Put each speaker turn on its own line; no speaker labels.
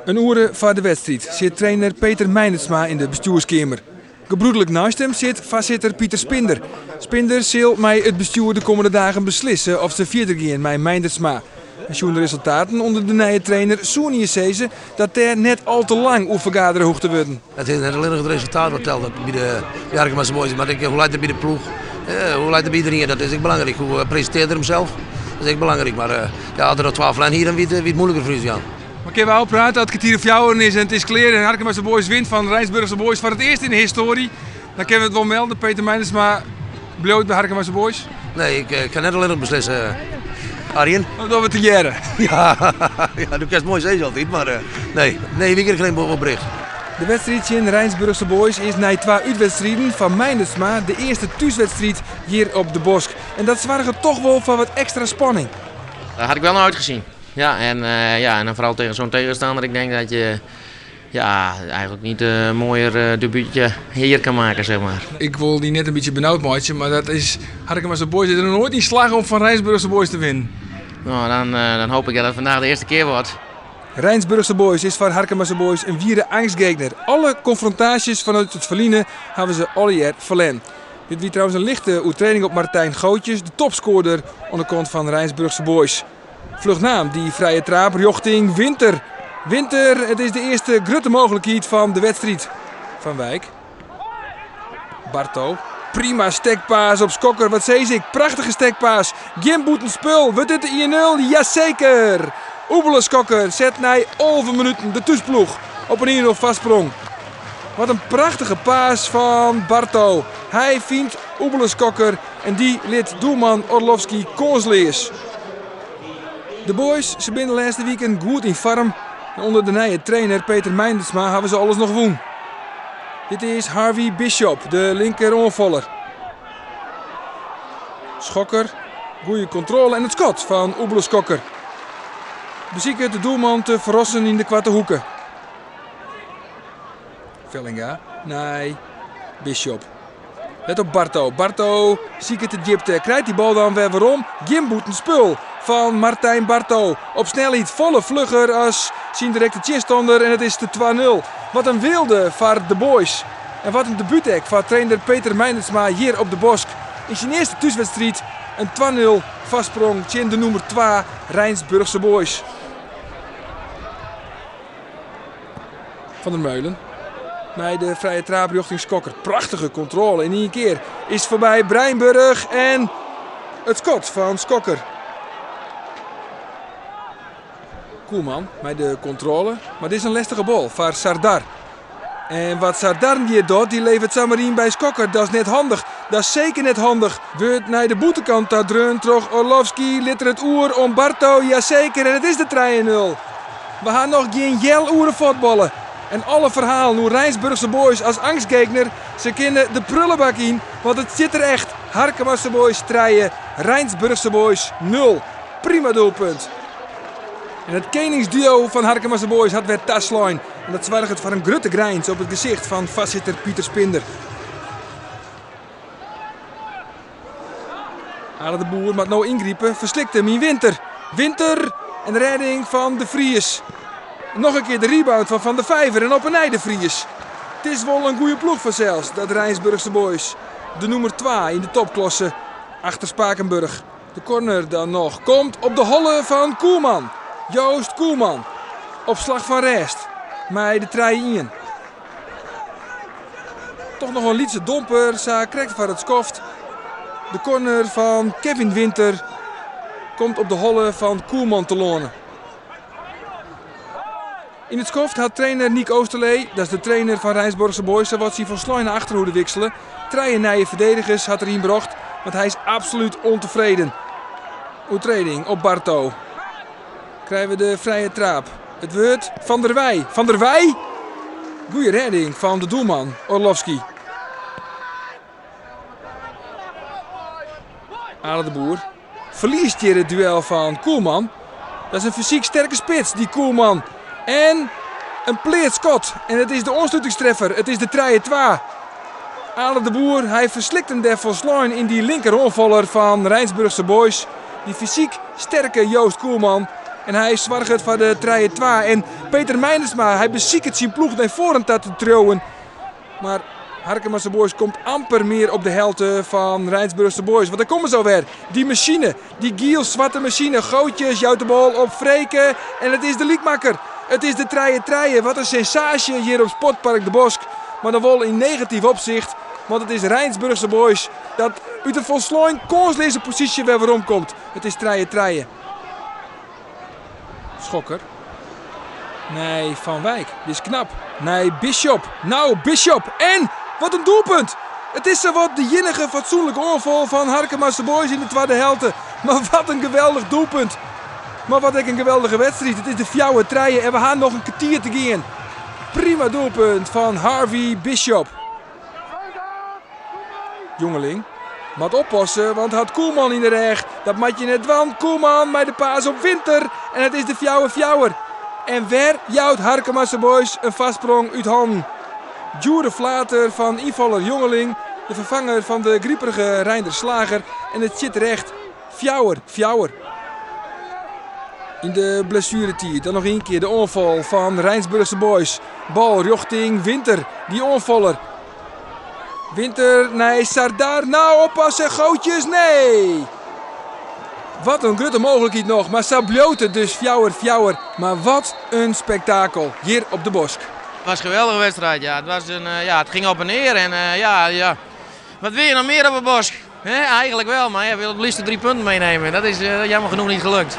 In oere foar de wedstriid sit trainer Peter Meindertsma yn de bestjoerskeamer. Gebroederlik neist him sit foarsitter Pieter Spinder. Spinder sil mei it bestjoer de kommende dagen beslisse oft se fierder gean mei Meindertsma. En sjoen de resultaten ûnder de nije trainer soene je sizze dat dêr net al te lang oer fergadere hoecht te wurden.
It is net allinnich it resultaat wat telt by de Harkemase Boys, mar ek hoe leit it by de ploech, hoe leit it by iderien. Dat is ek belangryk. Hoe presintearret er himsels, dat is ek belangryk. Mar ja, as er noch twa ferlern hie, dan wie it muoiliker foar ús Jan.
Mar kinne we ôfprate as it kertier oer fjouweren is en it is klear en Harkemase Boys wint fan Rijnsburgse Boys foar it earst yn de histoarje, dan kinne we it wol melde, Peter Meindertsma bliuwt by Harkemase Boys?
Nee, ik kin net allinnich beslisse, Arjen.
Dat dogge we tegearre.
Ja, ja, do kinst moai sizze altyd, mar nee, nee, wy krije gjin bericht.
De wedstriid tsjin Rijnsburgse Boys is nei twa útwedstriden foar Meindertsma de earste thúswedstriid hjir op de Bosk. En dat soarget toch wol foar wat ekstra spanning.
Daar had ik wel naar uitgezien. Ja, en, ja, en dan vooral tegen zo'n tegenstander. Ik denk dat je ja, eigenlijk niet een mooier debuutje hier kan maken, zeg maar.
Ik wol dy net in bytsje benaud meitsje, mar dat is Harkemase Boys is der noch noait yn slagge om fan Rijnsburgse Boys te winnen.
Nou, dan hoop ik dat het vandaag de eerste keer wordt.
Rijnsburgse Boys is foar Harkemase Boys in wiere eangstgegner. Alle konfrontaasjes fanút it ferline hawwe se allegear ferlern. Dit wie trouwens in lichte oertrêding op Martijn Gootjes, de topskoarder oan de kant fan Rijnsburgse Boys. Fluch naam dy frije traap rjochting Winter. Winter, it is de earste grutte mooglikheid fan de wedstriid. Van Wijk. Barto. Prima stekpaas op Skokker. Wat sis ik? Prachtige stekpaas. Gjin bûtenspul. Wurdt dit de 1-0? Jazeker! Oebele Skokker set nei 11 minuten de thúsploech op in 1-0 foarsprong. Wat in prachtige paas fan Barto. Hy fynt Oebele Skokker en dy lit doelman Orlovski kânsleas. De Boys, se binne de lêste wiken goed yn foarm. En ûnder de nije trainer Peter Meindertsma hawwe se alles noch wûn. Dit is Harvey Bishop, de linker oanfaller. Schokker, goede kontrôle en it skot fan Oebele Skokker. Besiket de doelman te ferrassen yn de koarte hoeke. Vellinga, nei Bishop. Let op Barto. Barto siket de djipte. Krijt dy bal dan wer werom. Gjin bûtenspul fan Martijn Barto. Op snelheid folle flugger as syn direkte tsjinstanner en it is de 2-0. Wat in weelde foar de Boys. En wat in debút ek foar trainer Peter Meindertsma hjir op de Bosk. Yn syn earste thúswedstriid in 2-0 foarsprong tsjin de nûmer 2 Rijnsburgse Boys. Van der Meulen. Mei de frije traap rjochting Skokker. Prachtige kontrôle in ien kear. Is foarby Breinburg en it skot fan Skokker. Koelman mei de kontrôle, mar dit is in lestige bal foar Sardar. En wat Sardar hjir docht, dy leveret samar yn by Skokker. Dat is net handich. Dat is seker net handich. Wurdt nei de bûtenkant ta dreaun troch Orlovski. Lit er it oer oan Barto? Jaseker, en it is de 3-0. We ha noch gjin healoere fuotballe. En alle ferhalen oer Rijnsburgse Boys as eangstgegner, se kinne de prullebak yn, want it stiet der echt. Harkemase Boys 3, Rijnsburgse Boys 0. Prima doelpunt. En it keningsduo fan Harkemase Boys hat wer taslein. En dat soarget foar in grutte grijns op it gesicht fan foarsitter Pieter Spinder. Ale de Boer moat no yngripe, ferslikt him yn Winter. Winter en de rêding fan De Vries. Noch in kear de rebound fan Van der Vijver en op 'e nij De Vries. It is wol in goede ploech fansels, dat Rijnsburgse Boys. De nûmer 2 yn de topklasse achter Spakenburg. De corner dan noch komt op de holle fan Koelman. Joost Koelman op slach fan rêst mei de 3-1. Toch noch in lytse domper, sa krekt foar it skoft. De corner fan Kevin Winter komt op de holle fan Koelman telâne. Yn it skoft hat trainer Niek Oosterlee, dat is de trainer fan Rijnsburgse Boys, sawat syn folsleine achterhoede wiksele. Trije nije ferdedigers hat er ynbrocht, want hy is absolút ûntefreden. Oertreding op Barto. Krije we de frije traap. It wurdt Van der Wij. Van der Wij! Goeie rêding fan de doelman Orlovski. Ale de Boer ferliest hjir it duel fan Koelman. Dat is in fysyk sterke spits, dy Koelman. En in pleatskot. En it is de oanslutingstreffer. It is de 3-2. Ale de Boer, hy ferslikt him dêr folslein yn dy linkeroanfaller fan Rijnsburgse Boys. Dy fysyk sterke Joost Koelman. En hy soarget foar de 3-2. En Peter Meinersma, hy besiket syn ploech nei foaren ta te triuwen. Mar Harkemase Boys komt amper mear op de helte fan Rijnsburgse Boys. Want daar komen ze alweer. Die machine, die giel-zwarte machine. Gootjes jouwt de bal op Freke. En het is de liekmakker. Het is de trije trije. Wat een sensatie hier op Sportpark De Bosk. Maar dan wel in negatief opzicht. Want het is Rijnsburgse Boys dat uit een volsloin kansloze positie weer werom komt. Het is trije trije. Schokker. Nee, Van Wijk. Dit is knap. Nee, Bishop. Nou, Bishop. En wat een doelpunt. Het is zowat de jinnige fatsoenlijke aanval van Harkemase Boys in de tweede helft. Maar wat een geweldig doelpunt. Maar wat ik een geweldige wedstrijd. Het is de fjouwer treien en we gaan nog een kwartier te gaan. Prima doelpunt van Harvey Bishop. Jongeling. Moet oppassen, want had Koelman in de reg. Dat moet je net want. Koelman bij de paas op Winter. En het is de fjouwer fjouwer. En weer jouwt Harkemase Boys een vastsprong uit handen. Djoere Flater van invaller Jongeling. De vervanger van de grieperige Reinder Slager. En het zit recht. Fjouwer, fjouwer. In de blessuretijd dan nog een keer de onval van Rijnsburgse Boys. Bal richting Winter, die onvaller. Winter, nee, Sardar. Nou, oppassen, gootjes, nee. Wat een grote mogelijkheid nog, maar Sablote dus fjouwer, fjouwer. Maar wat een spektakel hier op de Bosk.
Het was een geweldige wedstrijd, ja. Het, was een, ja, het ging op en neer en ja, ja. Wat wil je nog meer op de Bosk? He, eigenlijk wel, maar je wil het liefst de 3 punten meenemen. Dat is jammer genoeg niet gelukt.